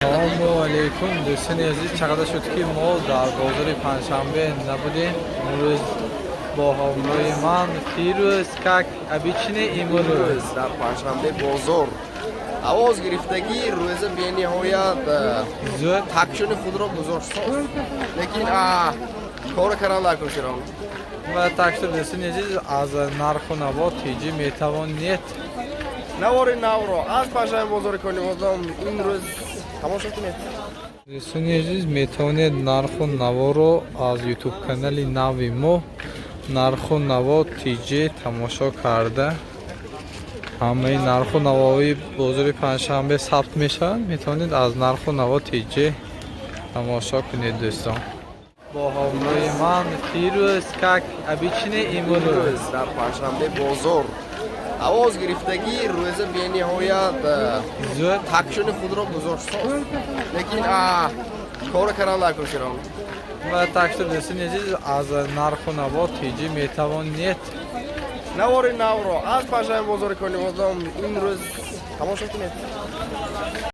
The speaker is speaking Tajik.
Салому алейкум, дӯстони азиз. Чақадар шуд, ки мо дар бозори Панҷшанбе набудем. Имрӯз бо ҳамроҳи ман Фирӯз, как обычно, имрӯз Имрӯз дар Панҷшанбе бозор овоз гирифтагӣ рӯза бениҳоят зуд такшуни худро гузошт, лекин кора кардан накунширон. Ва так что, дӯстони азиз, аз нарху наво тиҷӣ метавонед навори навро аз Панҷшанбе бозори Конибодом имрӯз тамошо кунед. Дӯстони азиз, метавонед нарху наворо аз Ютуб канали нави мо, Нарху наво тиҷӣ, тамошо карда. Ҳамаи нарху навои бозори Панҷшанбе сабт мешаванд. Метавонед аз Нарху наво тиҷӣ тамошо кунед, дӯстон. Бо ҳамроҳи ман Фирӯз, как обычно, имрӯз Имрӯз дар Панҷшанбе бозор овоз гирифтагӣ рӯза бениҳоят зуд такшуни худро гузошт, лекин кора кардан накунширон. Ва так что, дӯстони азиз, аз нарху наво тиҷӣ метавонед навори навро аз Панҷшанбе бозори Конибодом имрӯз тамошо кунед.